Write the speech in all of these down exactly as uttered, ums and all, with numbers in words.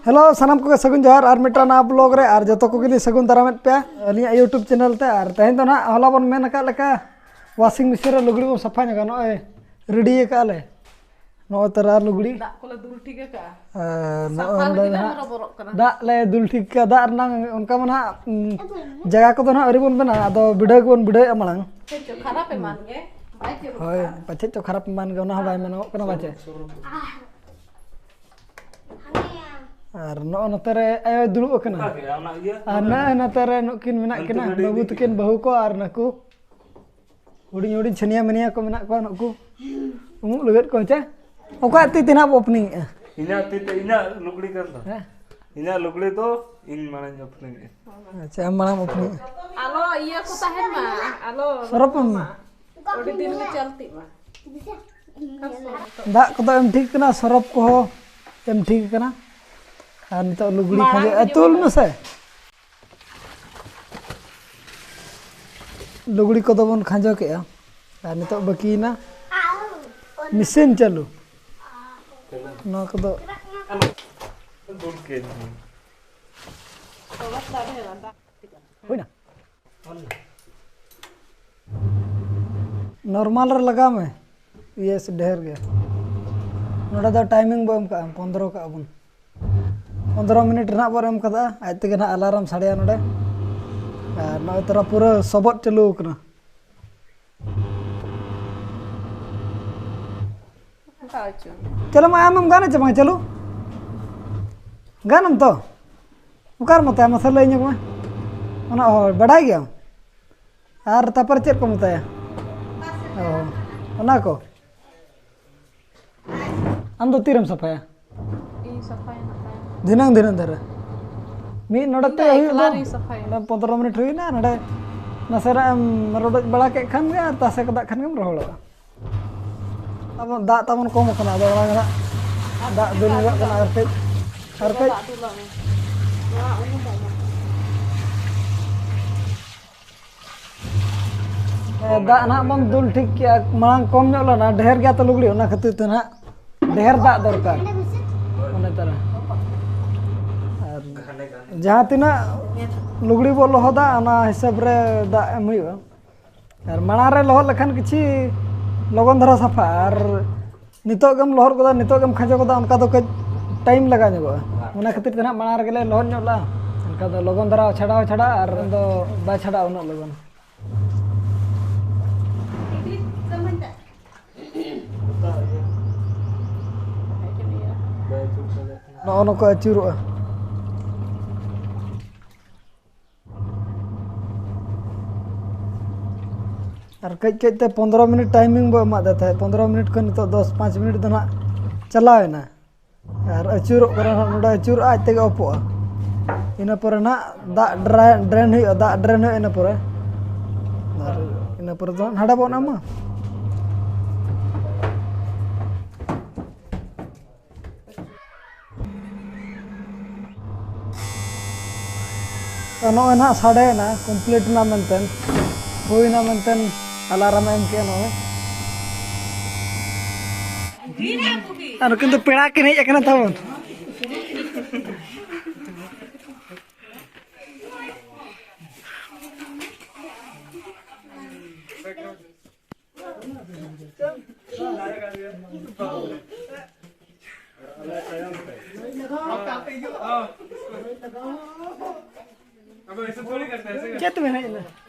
Hello, ᱥᱟᱱᱟᱢ ᱠᱚᱜᱮ ᱥᱟᱹᱜᱩᱱ ᱡᱚᱦᱟᱨ ᱟᱨ ᱢᱤᱫᱴᱟᱝ ᱱᱟᱣᱟ ᱵᱞᱚᱜ ᱨᱮ᱾ ᱟᱨ ᱡᱚᱛᱚ ᱠᱚᱜᱮ ᱞᱤᱧ ᱥᱟᱹᱜᱩᱱ ᱫᱟᱨᱟᱢᱮᱫ ᱯᱮᱭᱟ ᱟᱹᱞᱤᱧᱟᱜ YouTube ᱪᱮᱱᱮᱞ ᱛᱮ᱾ ᱟᱨ ᱛᱮᱦᱮᱧ ᱫᱚ ᱱᱟᱦᱟᱜ, ᱦᱚᱞᱟ ᱵᱚᱱ ᱢᱮᱱ ᱟᱠᱟᱫ ᱞᱮᱠᱟ, ᱣᱟᱥᱤᱝ ᱢᱮᱥᱤᱱ ᱨᱮ ᱞᱩᱜᱽᱲᱤ ᱵᱚᱱ ᱥᱟᱯᱷᱟ ᱧᱚᱜᱟ᱾ ᱱᱚᱜᱼᱚᱭ ᱨᱮᱰᱤ ᱟᱠᱟᱫ ᱞᱮ, ᱱᱚᱜᱼᱚᱭ ᱛᱟᱨᱟ ᱞᱩᱜᱽᱲᱤ᱾ ᱫᱟᱜ ᱠᱚᱞᱮ ᱫᱩᱞ ᱴᱷᱤᱠ ᱟᱠᱟᱫᱼᱟ᱾ ᱟᱨ ᱱᱚᱜᱼᱚᱭ ᱥᱟᱯᱷᱟ ᱱᱚᱰᱮ ᱞᱟᱹᱜᱤᱫ ᱞᱮ ᱱᱟᱦᱟᱜ ᱦᱚᱨᱚᱵᱚᱨᱚᱜ ᱠᱟᱱᱟ᱾ ᱫᱟᱜ ᱞᱮ ᱫᱩᱞ ᱴᱷᱤᱠ ᱟᱠᱟᱫ᱾ ᱫᱟᱜ ᱨᱮᱱᱟᱜ ᱚᱱᱠᱟ ᱢᱟ ᱱᱟᱦᱟᱜ, ᱩᱸ, ᱡᱟᱭᱜᱟ ᱠᱚᱫᱚ ᱱᱟᱦᱟᱜ ᱟᱹᱣᱨᱤ ᱵᱚᱱ ᱵᱮᱱᱟᱣᱟ, ᱟᱫᱚ ᱵᱤᱰᱟᱹᱣ ᱜᱮᱵᱚᱱ ᱵᱤᱰᱟᱹᱣᱮᱫᱼᱟ ᱢᱟᱲᱟᱝ᱾ ᱪᱮᱫ ᱪᱚ ᱠᱷᱟᱨᱟᱯ ᱮᱢᱟᱱ ᱜᱮ, ᱵᱟᱭ ᱪᱟᱹᱞᱩᱜ ᱦᱳᱭ, ᱠᱟᱱᱟ᱾ ᱯᱟᱪᱮᱫ ᱪᱚ ᱠᱷᱟᱨᱟᱯ ᱮᱢᱟᱱ ᱜᱮ, ᱚᱱᱟ ᱦᱚᱸ ᱵᱟᱭ ᱢᱮᱱᱚᱜᱚᱜ ᱠᱟᱱᱟ ᱯᱟᱪᱮᱫ᱾ ᱟᱨ ᱱᱚᱜᱼᱚ ᱱᱚᱛᱮ ᱨᱮ ᱟᱭᱳᱭ ᱫᱩᱲᱩᱵ ᱟᱠᱟᱱᱟ᱾ ᱚᱠᱟ ᱜᱮ ᱚᱱᱟ ᱤᱭᱟᱹ? ᱟᱨ ᱱᱚᱜᱼᱚ ᱱᱚᱛᱮ ᱨᱮ ᱱᱩᱠᱤᱱ ᱢᱮᱱᱟᱜ ᱦᱟᱱᱛᱮ ᱠᱤᱱᱟ, ᱜᱟᱹᱰᱤ ᱵᱟᱹᱵᱩ ᱤᱫᱤ ᱛᱟᱹᱠᱤᱱ, ᱠᱤᱱᱟ᱾ ᱵᱟᱹᱦᱩ ᱠᱚ ᱟᱨ ᱱᱩᱠᱩ ᱦᱩᱰᱤᱧ ᱦᱩᱰᱤᱧ ᱪᱷᱟᱹᱱᱤᱭᱟᱹ ᱢᱟᱹᱱᱤᱭᱟᱹ ᱠᱚ ᱢᱮᱱᱟᱜ ᱠᱚᱣᱟ ᱱᱩᱠᱩ᱾ ᱩᱢᱩᱜ ᱞᱟᱹᱜᱤᱫ ᱠᱚ ᱦᱮᱸᱪᱮ? ᱚᱠᱟ ᱛᱤ ᱛᱮ ᱱᱟᱦᱟᱜ ᱵᱚ opening ᱮᱜᱼᱟ? ᱤᱧᱟᱹᱜ ᱛᱤ ᱛᱮ, ᱤᱧᱟᱹᱜ ᱞᱩᱜᱽᱲᱤ ᱠᱟᱱ ᱫᱚ᱾ ᱦᱮᱸ? ᱤᱧᱟᱹᱜ ᱞᱩᱜᱽᱲᱤ ᱫᱚ ᱤᱧ ᱢᱟᱲᱟᱝ opening ᱮᱜᱼᱟ᱾ ᱟᱪᱪᱷᱟ, ᱟᱢ ᱢᱟᱲᱟᱝ opening ᱮᱜᱼᱟ᱾ ᱟᱞᱚ ᱤᱭᱟᱹ ᱠᱚ ᱛᱟᱦᱮᱱ ᱢᱟ, ᱟᱞᱚ ᱥᱚᱨᱚᱯ ᱮᱢ ᱢᱟ᱾ ᱟᱹᱰᱤ ᱫᱤᱱ ᱜᱮ ᱪᱟᱞᱛᱤᱜ ᱢᱟ᱾ ᱫᱟᱜ ᱠᱚᱫᱚ ᱮᱢ ᱴᱷᱤᱠ ᱠᱟᱱᱟ, ᱥᱚᱨᱚᱯ ᱠᱚᱦᱚᱸ ᱮᱢ ᱴᱷᱤᱠ ᱠᱟᱱᱟ᱾ ᱟᱨ ᱱᱤᱛᱚᱜ ᱞᱩᱜᱽᱲᱤ ᱢᱟᱲᱟᱝ ᱠᱷᱟᱸᱡᱚ ᱨᱮ ᱟᱹᱛᱩᱞ ᱡᱮᱢᱚᱱ ᱢᱮᱥᱮ᱾ ᱞᱩᱜᱽᱲᱤ ᱠᱚᱫᱚ ᱵᱚᱱ ᱠᱷᱟᱸᱡᱚ ᱠᱮᱜᱼᱟ᱾ ᱟᱨ ᱱᱤᱛᱚᱜ ᱵᱟᱹᱠᱤᱭᱮᱱᱟ ᱢᱮᱥᱤᱱ ᱪᱟᱹᱞᱩ᱾ ᱱᱚᱣᱟ ᱠᱚᱫᱚ ᱫᱩᱞ ᱠᱮᱫ ᱜᱮ᱾ ᱦᱩᱭᱱᱟ᱾ ᱱᱚᱨᱢᱟᱞ ᱨᱮ ᱞᱟᱜᱟᱣ ᱢᱮ᱾ ᱤᱭᱮᱥ, ᱰᱷᱮᱨ ᱜᱮ᱾ ᱱᱚᱰᱮ ᱫᱚ ᱴᱟᱭᱢᱤᱝ ᱵᱚ ᱮᱢ ᱠᱟᱜᱼᱟ, ᱯᱚᱱᱫᱽᱨᱚ ᱠᱟᱜᱼᱟ ᱵᱚᱱ᱾ ᱯᱚᱱᱫᱽᱨᱚ ᱢᱤᱱᱤᱴ ᱨᱮᱱᱟᱜ ᱵᱚᱱ ᱮᱢ ᱠᱟᱫᱟ, ᱟᱡ ᱛᱮᱜᱮ ᱱᱟᱦᱟᱜ ᱟᱞᱟᱨᱟᱢ ᱥᱟᱰᱮᱭᱟ ᱱᱚᱰᱮ᱾ ᱟᱨ ᱱᱚᱜᱼᱚᱭ ᱛᱚᱨᱟ ᱯᱩᱨᱟᱹ ᱥᱚᱵᱚᱫ ᱪᱟᱹᱞᱩ ᱟᱠᱟᱱᱟ᱾ ᱚᱱᱠᱟ ᱦᱚᱪᱚ᱾ ᱪᱟᱹᱞᱩ ᱢᱟ, ᱟᱢᱮᱢ ᱜᱟᱱᱟ ᱪᱮ ᱵᱟᱝ ᱪᱟᱹᱞᱩ? ᱜᱟᱱᱟᱢ ᱛᱚ? ᱚᱠᱟᱨᱮ ᱢᱮᱛᱟᱭᱟ ᱢᱟᱥᱮ ᱞᱟᱹᱭ ᱧᱚᱜ ᱢᱮ᱾ ᱚᱱᱟ, ᱚ, ᱵᱟᱰᱟᱭ ᱜᱮᱭᱟᱢ? ᱟᱨ ᱛᱟᱨᱯᱚᱨᱮ ᱪᱮᱫ ᱠᱚ ᱢᱮᱛᱟᱭᱟ? ᱚ, ᱚᱱᱟ ᱠᱚ᱾ ᱟᱢ ᱫᱚ ᱛᱤᱨᱮᱢ ᱥᱟᱯᱷᱟᱭᱟ? ᱤᱧ ᱥᱟᱯᱷᱟᱭᱟ ᱱᱟᱜ ᱛᱟᱭᱚᱢ᱾ ᱫᱷᱤᱱᱟᱹᱝ, ᱫᱷᱤᱱᱟᱹᱝ ᱫᱷᱟᱨᱟ᱾ ᱢᱤᱫ ᱱᱚᱰᱮ ᱤᱧ ᱛᱮ ᱫᱚ ᱦᱩᱭᱩᱜ ᱮᱠᱞᱟ ᱫᱚ᱾ ᱨᱤᱧ ᱥᱟᱯᱷᱟᱭᱟ᱾ ᱱᱚᱰᱮ ᱯᱚᱱᱫᱽᱨᱚ ᱢᱤᱱᱤᱴ ᱦᱩᱭᱱᱟ, ᱱᱚᱰᱮ ᱱᱟᱥᱮᱱᱟᱜ ᱮᱢ ᱨᱚᱰᱚᱡ ᱵᱟᱲᱟ ᱠᱮᱫ ᱠᱷᱟᱱ ᱜᱮ ᱟᱨ ᱛᱟᱥᱮ ᱠᱟᱫᱟᱜ ᱠᱷᱟᱱ ᱜᱮᱢ ᱨᱚᱦᱚᱲᱚᱜᱼᱟ᱾ ᱛᱟᱵᱚᱱ ᱫᱟᱜ ᱛᱟᱵᱚᱱ ᱠᱚᱢ ᱟᱠᱟᱱᱟ, ᱟᱫᱚ ᱚᱱᱟ ᱜᱮ ᱱᱟᱜ ᱫᱟᱜ ᱫᱩᱞ ᱧᱚᱜᱟᱜ ᱠᱟᱱᱟ ᱟᱨ ᱠᱟᱹᱡ, ᱟᱨ ᱠᱟᱹᱡ᱾ ᱫᱟᱜ ᱫᱩᱞᱟᱜ ᱢᱮ᱾ ᱱᱚᱣᱟ ᱩᱱᱤ ᱫᱟᱜ ᱢᱮ᱾ ᱦᱮᱸ, ᱫᱟᱜ ᱱᱟᱦᱟᱜ ᱵᱚᱱ ᱫᱩᱞ ᱴᱷᱤᱠ ᱠᱮᱜᱼᱟ, ᱢᱟᱲᱟᱝ ᱠᱚᱢ ᱧᱚᱜ ᱞᱮᱱᱟ, ᱰᱷᱮᱨ ᱜᱮᱭᱟ ᱛᱚ ᱞᱩᱜᱽᱲᱤ, ᱚᱱᱟ ᱠᱷᱟᱹᱛᱤᱨ ᱛᱮ ᱱᱟᱦᱟᱜ ᱰᱷᱮᱨ ᱫᱟᱜ ᱫᱚᱨᱠᱟᱨ᱾ ᱚᱱᱮ ᱛᱟᱨᱟ᱾ ᱡᱟᱦᱟᱸ ᱛᱤᱱᱟᱹᱜ ᱞᱩᱜᱽᱲᱤ ᱵᱚ ᱞᱚᱦᱚᱫᱟ, ᱚᱱᱟ ᱦᱤᱥᱟᱹᱵ ᱨᱮ ᱫᱟᱜ ᱮᱢ ᱦᱩᱭᱩᱜᱼᱟ᱾ ᱟᱨ ᱢᱟᱲᱟᱝ ᱨᱮ ᱞᱚᱦᱚᱫ ᱞᱮᱠᱷᱟᱱ ᱠᱤᱪᱷᱤ ᱞᱚᱜᱚᱱ ᱫᱷᱟᱨᱟ ᱥᱟᱯᱷᱟᱜᱼᱟ, ᱟᱨ ᱱᱤᱛᱚᱜ ᱜᱮᱢ ᱞᱚᱦᱚᱫ ᱜᱚᱫᱟ, ᱱᱤᱛᱚᱜ ᱜᱮᱢ ᱠᱷᱟᱸᱡᱚ ᱜᱚᱫᱟ, ᱚᱱᱠᱟ ᱫᱚ ᱠᱟᱹᱡ ᱴᱟᱭᱤᱢ ᱞᱟᱜᱟᱣ ᱧᱚᱜᱚᱜᱼᱟ᱾ ᱚᱱᱟ ᱠᱷᱟᱹᱛᱤᱨ ᱛᱮ ᱱᱟᱦᱟᱜ ᱢᱟᱲᱟᱝ ᱨᱮᱜᱮ ᱞᱮ ᱞᱚᱦᱚᱫ ᱧᱚᱜ ᱞᱟᱜᱼᱟ᱾ ᱚᱱᱠᱟ ᱫᱚ ᱞᱚᱜᱚᱱ ᱫᱷᱟᱨᱟ ᱪᱷᱟᱰᱟᱣ ᱦᱚᱸ ᱪᱷᱟᱰᱟᱜᱼᱟ, ᱟᱨ ᱫᱚ ᱵᱟᱭ ᱪᱷᱟᱰᱟᱜᱼᱟ ᱩᱱᱟᱹᱜ ᱞᱚᱜᱚᱱ᱾ ᱱᱚᱜᱼᱚ ᱱᱚᱝᱠᱟ ᱟᱹᱪᱩᱨᱚᱜᱼᱟ᱾ ᱟᱨ ᱠᱟᱹᱡ ᱠᱟᱹᱡ ᱛᱮ ᱯᱚᱱᱫᱽᱨᱚ ᱢᱤᱱᱤᱴ ᱴᱟᱭᱢᱤᱝ ᱵᱚ ᱮᱢᱟᱫ ᱛᱟᱦᱮᱸᱫ, ᱯᱚᱱᱫᱽᱨᱚ ᱢᱤᱱᱤᱴ ᱠᱷᱚᱱ ᱱᱤᱛᱚᱜ ᱫᱚᱥ ᱯᱟᱸᱪ ᱢᱤᱱᱤᱴ ᱫᱚ ᱱᱟᱦᱟᱜ ᱪᱟᱞᱟᱣ ᱮᱱᱟ᱾ ᱟᱨ ᱟᱹᱪᱩᱨᱚᱜ ᱠᱟᱱᱟ ᱱᱟᱦᱟᱜ, ᱱᱚᱰᱮ ᱟᱹᱪᱩᱨᱚᱜᱼᱟ, ᱟᱡ ᱛᱮᱜᱮ ᱚᱯᱚᱜᱼᱟ᱾ ᱤᱱᱟᱹ ᱯᱚᱨᱮ ᱱᱟᱦᱟᱜ ᱫᱟᱜ ᱰᱨᱮᱱ, ᱰᱨᱮᱱ ᱦᱩᱭᱩᱜᱼᱟ, ᱫᱟᱜ ᱰᱨᱮᱱ ᱦᱩᱭᱩᱜᱼᱟ ᱤᱱᱟᱹ ᱯᱚᱨᱮ᱾ ᱟᱨ ᱤᱱᱟᱹ ᱯᱚᱨᱮ ᱫᱚ ᱱᱟᱦᱟᱜ ᱱᱟᱰᱮ ᱵᱚᱱ ᱮᱢᱟ᱾ ᱛᱚ, ᱱᱚᱜᱼᱚᱭ ᱱᱟᱦᱟᱜ ᱥᱟᱰᱮᱭᱮᱱᱟ, ᱠᱚᱢᱯᱞᱤᱴ ᱮᱱᱟ ᱢᱮᱱᱛᱮ, ᱦᱩᱭᱱᱟ ᱢᱮᱱᱛᱮ ᱟᱞᱟᱨᱟᱢ ᱮ ᱮᱢ ᱠᱮᱜᱼᱟ ᱱᱚᱜᱼᱚᱭ᱾ ᱟᱨ ᱱᱩᱠᱤᱱ ᱫᱚ ᱯᱮᱲᱟ ᱠᱤᱱ ᱦᱮᱡ ᱟᱠᱟᱱᱟ ᱛᱟᱵᱚᱱ᱾ अब ऐसे थोड़ी करते हैं, ऐसे करते हैं। ᱪᱮᱫ ᱛᱮᱵᱮᱱ ᱦᱮᱡ ᱮᱱᱟ?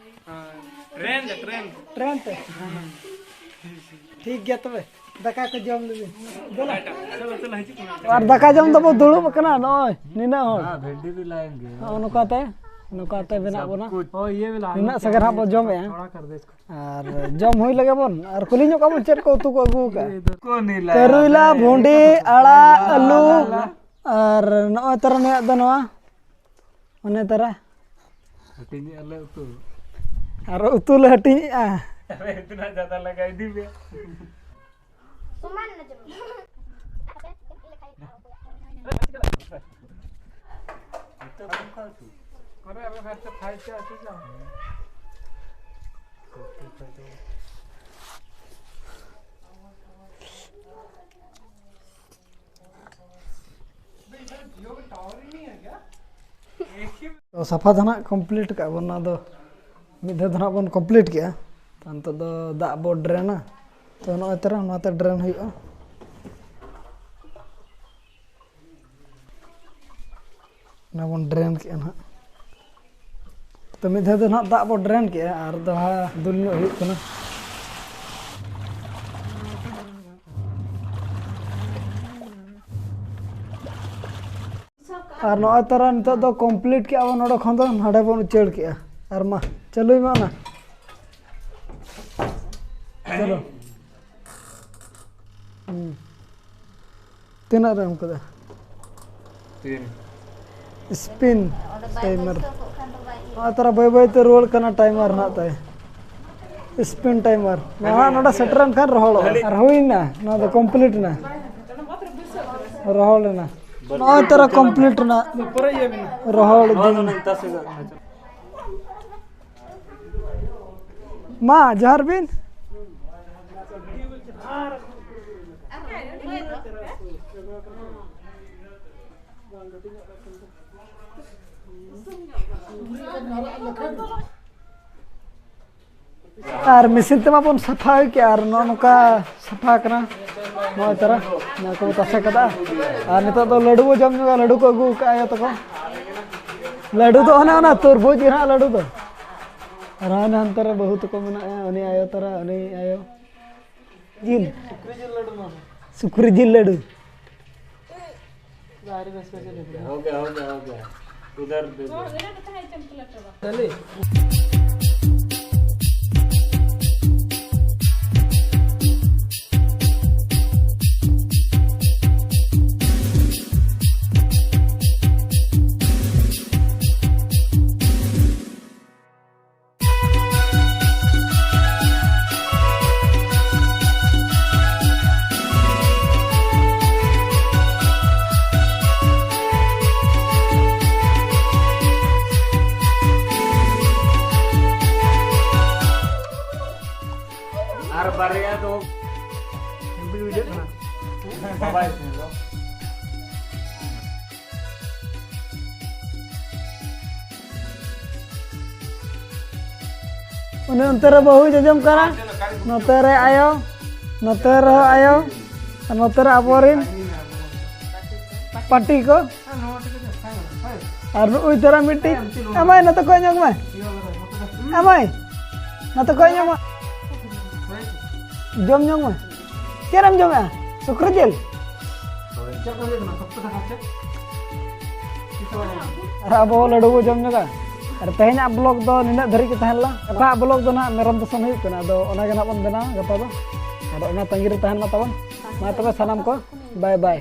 ᱦᱮᱸ, ᱴᱨᱮᱱ ᱛᱮ, ᱴᱨᱮᱱ᱾ ᱴᱨᱮᱱ ᱛᱮ? ᱦᱮᱸ᱾ ᱴᱷᱤᱠ ᱜᱮᱭᱟ ᱛᱚᱵᱮ, ᱫᱟᱠᱟ ᱠᱚ ᱡᱚᱢ ᱞᱮᱵᱤᱱ᱾ ᱫᱮᱞᱟ᱾ ᱴᱟᱴᱟ᱾ ᱪᱚᱞᱚ, ᱪᱚᱞᱚ, ᱦᱤᱡᱩᱜ ᱢᱮ᱾ ᱟᱨ ᱫᱟᱠᱟ ᱡᱚᱢ ᱫᱚᱵᱚ ᱫᱩᱲᱩᱵ ᱟᱠᱟᱱᱟ ᱱᱚᱜᱼᱚᱭ ᱱᱤᱱᱟᱹᱜ ᱦᱚᱲ᱾ हाँ, भिंडी भी लाएंगे। ᱱᱚᱜᱼᱚ ᱱᱚᱝᱠᱟᱛᱮ, ᱱᱚᱝᱠᱟᱛᱮ ᱵᱮᱱᱟᱜ ᱵᱚᱱᱟ᱾ ᱱᱤᱱᱟᱹᱜ ᱥᱟᱸᱜᱮ ᱦᱟᱸᱜ ᱵᱚ ᱡᱚᱢᱮᱜᱼᱟ᱾ ᱟᱨ ᱡᱚᱢ ᱦᱩᱭ ᱞᱮᱜᱮ ᱵᱚᱱ, ᱟᱨ ᱠᱩᱞᱤ ᱧᱚᱜ ᱠᱚᱣᱟ ᱵᱚᱱ ᱪᱮᱫ ᱠᱚ ᱩᱛᱩ ᱠᱚ ᱟᱹᱜᱩ ᱟᱠᱟᱫᱼᱟ᱾ ᱠᱚᱨᱮᱞᱟ, ᱵᱷᱩᱸᱰᱤ, ᱟᱲᱟᱜ, ᱟᱹᱞᱩ, ᱟᱨ ᱱᱚᱜᱼᱚᱭ ᱛᱟᱨᱟ ᱱᱩᱭᱟᱜ ᱫᱚ ᱱᱚᱣᱟ, ᱚᱱᱮ ᱛᱟᱨᱟ᱾ ᱦᱟᱹᱴᱤᱧᱮᱜᱼᱟ ᱞᱮ ᱩᱛᱩ᱾ ᱟᱨᱚ ᱩᱛᱩ ᱞᱮ ᱦᱟᱹᱴᱤᱧᱮᱜᱼᱟ᱾ अरे इतना ज्यादा लगा ही नहीं बे। ᱛᱚ ᱥᱟᱯᱷᱟ ᱫᱚ ᱱᱟᱦᱟᱜ ᱠᱚᱢᱯᱞᱤᱴ ᱠᱟᱜᱼᱟ ᱵᱚᱱ, ᱱᱚᱣᱟ ᱫᱚ ᱢᱤᱫ ᱫᱷᱟᱣ ᱫᱚ ᱱᱟᱦᱟᱜ ᱵᱚᱱ ᱠᱚᱢᱯᱞᱤᱴ ᱠᱮᱜᱼᱟ᱾ ᱛᱚ ᱱᱤᱛᱚᱜ ᱫᱚ ᱫᱟᱜ ᱵᱚ ᱰᱨᱮᱱᱟ᱾ ᱛᱚ ᱱᱚᱜᱼᱚᱭ ᱛᱚᱨᱟ ᱱᱚᱣᱟᱛᱮ ᱰᱨᱮᱱ ᱦᱩᱭᱩᱜᱼᱟ᱾ ᱚᱱᱟ ᱵᱚᱱ ᱰᱨᱮᱱ ᱠᱮᱜᱼᱟ ᱱᱟᱦᱟᱜ᱾ ᱛᱚ ᱢᱤᱫ ᱫᱷᱟᱣ ᱫᱚ ᱱᱟᱦᱟᱜ ᱫᱟᱜ ᱵᱚ ᱰᱨᱮᱱ ᱠᱮᱜᱼᱟ, ᱟᱨ ᱫᱚᱦᱲᱟ ᱫᱩᱞ ᱧᱚᱜ ᱦᱩᱭᱩᱜ ᱠᱟᱱᱟ᱾ ᱟᱨ ᱱᱚᱜᱼᱚᱭ ᱛᱚᱨᱟ ᱱᱤᱛᱚᱜ ᱫᱚ ᱠᱚᱢᱯᱞᱤᱴ ᱠᱮᱜᱼᱟ ᱵᱚᱱ, ᱱᱚᱰᱮ ᱠᱷᱚᱱ ᱫᱚ ᱱᱟᱰᱮ ᱵᱚᱱ ᱩᱪᱟᱹᱲ ᱠᱮᱜᱼᱟ᱾ ᱟᱨ ᱢᱟ ᱪᱟᱹᱞᱩᱭ ᱢᱮ ᱚᱱᱟ᱾ ᱪᱚᱞᱚ᱾ ᱦᱩᱸ᱾ ᱛᱤᱱᱟᱹᱜ ᱨᱮ ᱮᱢ ᱠᱟᱫᱟ? ᱛᱤᱱ᱾ ᱥᱯᱤᱱ ᱚᱸᱰᱮ ᱵᱟᱭ ᱴᱟᱭᱢᱟᱨ᱾ ᱵᱟᱹᱭᱥᱟᱹᱣ ᱠᱚᱜ ᱠᱷᱟᱱ ᱫᱚ ᱵᱟᱭ ᱤᱭᱟᱹ᱾ ᱱᱚᱜᱼᱚᱭ ᱛᱚᱨᱟ ᱵᱟᱹᱭ ᱵᱟᱹᱭ ᱛᱮ ᱨᱩᱣᱟᱹᱲ ᱠᱟᱱᱟ ᱴᱟᱭᱢᱟᱨ ᱱᱟᱜ ᱛᱟᱭ᱾ Spin timer. ᱱᱚᱣᱟ ᱱᱚᱰᱮ ᱥᱮᱴᱮᱨᱮᱱ ᱠᱷᱟᱱ ᱨᱚᱦᱚᱲᱚᱜᱼᱟ᱾ ᱟᱨ ᱦᱩᱭᱱᱟ, ᱱᱚᱣᱟ ᱫᱚ ᱠᱚᱢᱯᱞᱤᱴ ᱮᱱᱟ᱾ ᱨᱚᱦᱚᱲ ᱮᱱᱟ᱾ ᱱᱚᱜᱼᱚᱭ ᱛᱚᱨᱟ ᱠᱚᱢᱯᱞᱤᱴ ᱮᱱᱟ᱾ ᱨᱚᱦᱚᱲ ᱤᱫᱤ᱾ ᱢᱟ ᱡᱚᱦᱟᱨ ᱵᱤᱱ᱾ ᱟᱨ ᱢᱮᱥᱤᱱ ᱛᱮᱢᱟ ᱵᱚᱱ ᱥᱟᱯᱷᱟ ᱦᱩᱭ ᱠᱮᱜᱼᱟ, ᱟᱨ ᱱᱚᱜᱼᱚ ᱱᱚᱝᱠᱟ ᱥᱟᱯᱷᱟ ᱠᱟᱱᱟ᱾ ᱱᱚᱜᱼᱚᱭ ᱛᱟᱨᱟ ᱱᱚᱣᱟ ᱠᱚ ᱛᱟᱥᱮ ᱠᱟᱫᱟ᱾ ᱟᱨ ᱱᱤᱛᱚᱜ ᱫᱚ ᱞᱟᱹᱰᱩ ᱵᱚ ᱡᱚᱢ ᱧᱚᱜᱟ, ᱞᱟᱹᱰᱩ ᱠᱚ ᱟᱹᱜᱩ ᱠᱟᱜᱼᱟ ᱟᱭᱳ ᱛᱟᱠᱚ᱾ ᱞᱟᱹᱰᱩ ᱫᱚ ᱚᱱᱮ ᱚᱱᱟ ᱛᱚᱨᱵᱩᱡᱽ ᱜᱮ ᱱᱟᱦᱟᱜ ᱞᱟᱹᱰᱩ ᱫᱚ᱾ ᱟᱨ ᱦᱟᱱᱮ ᱦᱟᱱᱛᱮ ᱨᱮ ᱵᱟᱹᱦᱩ ᱛᱟᱠᱚ ᱢᱮᱱᱟᱜᱼᱟ, ᱩᱱᱤ ᱟᱭᱳ ᱛᱟᱨᱟ, ᱩᱱᱤ ᱟᱭᱳ᱾ ᱡᱤᱞ᱾ ᱥᱩᱠᱨᱤ ᱡᱤᱞ ᱞᱟᱹᱰᱩ ᱱᱚᱣᱟ ᱫᱚ᱾ ᱥᱩᱠᱨᱤ ᱡᱤᱞ ᱞᱟᱹᱰᱩ᱾ ᱵᱟᱦᱨᱮ ᱵᱮᱥ ᱵᱮᱥ ᱞᱟᱹᱰᱩ᱾ हो गया, हो गया, हो गया। उधर दे दो। ᱪᱟᱞᱮ। ᱩᱱᱤ ᱚᱱᱛᱮ ᱨᱮ ᱵᱟᱹᱦᱩᱭ ᱡᱚᱡᱚᱢ ᱠᱟᱱᱟ, ᱱᱚᱛᱮ ᱨᱮ ᱟᱭᱳ, ᱱᱚᱛᱮ ᱨᱮᱦᱚᱸ ᱟᱭᱳ, ᱟᱨ ᱱᱚᱛᱮ ᱨᱮ ᱟᱵᱚᱨᱮᱱ ᱯᱟᱴᱤ ᱠᱚ᱾ ᱟᱨ ᱱᱩᱜᱼᱩᱭ ᱛᱚᱨᱟ ᱢᱤᱫᱴᱤᱡ, ᱮ ᱢᱟᱹᱭ, ᱱᱚᱛᱮ ᱠᱚᱭᱚᱜ ᱧᱚᱜ ᱢᱮ᱾ ᱮ ᱢᱟᱹᱭ, ᱱᱚᱛᱮ ᱠᱚᱭᱚᱜ ᱧᱚᱜ ᱢᱮ᱾ ᱡᱚᱢ ᱧᱚᱜ ᱢᱮ᱾ ᱪᱮᱫ ᱮᱢ ᱡᱚᱢᱮᱜᱼᱟ? ᱥᱩᱠᱨᱤ ᱡᱤᱞ? ᱟᱨ ᱟᱵᱚ ᱞᱟᱹᱰᱩ ᱵᱚ ᱡᱚᱢ ᱧᱚᱜᱟ᱾ ᱟᱨ ᱛᱮᱦᱮᱧᱟᱜ ᱵᱞᱚᱜ ᱫᱚ ᱱᱤᱱᱟᱹᱜ ᱫᱷᱟᱹᱨᱤᱡ ᱜᱮ ᱛᱟᱦᱮᱸ ᱞᱮᱱᱟ᱾ ᱜᱟᱯᱟ ᱵᱞᱚᱜ ᱫᱚ ᱱᱟᱦᱟᱜ ᱢᱮᱨᱚᱢ ᱫᱚᱥᱚᱱ ᱦᱩᱭᱩᱜ ᱠᱟᱱᱟ, ᱟᱫᱚ ᱚᱱᱟ ᱜᱮ ᱱᱟᱦᱟᱜ ᱵᱚᱱ ᱵᱮᱱᱟᱣᱟ ᱜᱟᱯᱟ ᱫᱚ᱾ ᱟᱫᱚ ᱚᱱᱟ ᱛᱟᱺᱜᱤ ᱨᱮ ᱛᱟᱦᱮᱱ ᱢᱟ ᱛᱟᱵᱚᱱ᱾ ᱢᱟ ᱛᱚᱵᱮ ᱥᱟᱱᱟᱢ ᱠᱚ, ᱵᱟᱭ ᱵᱟᱭ᱾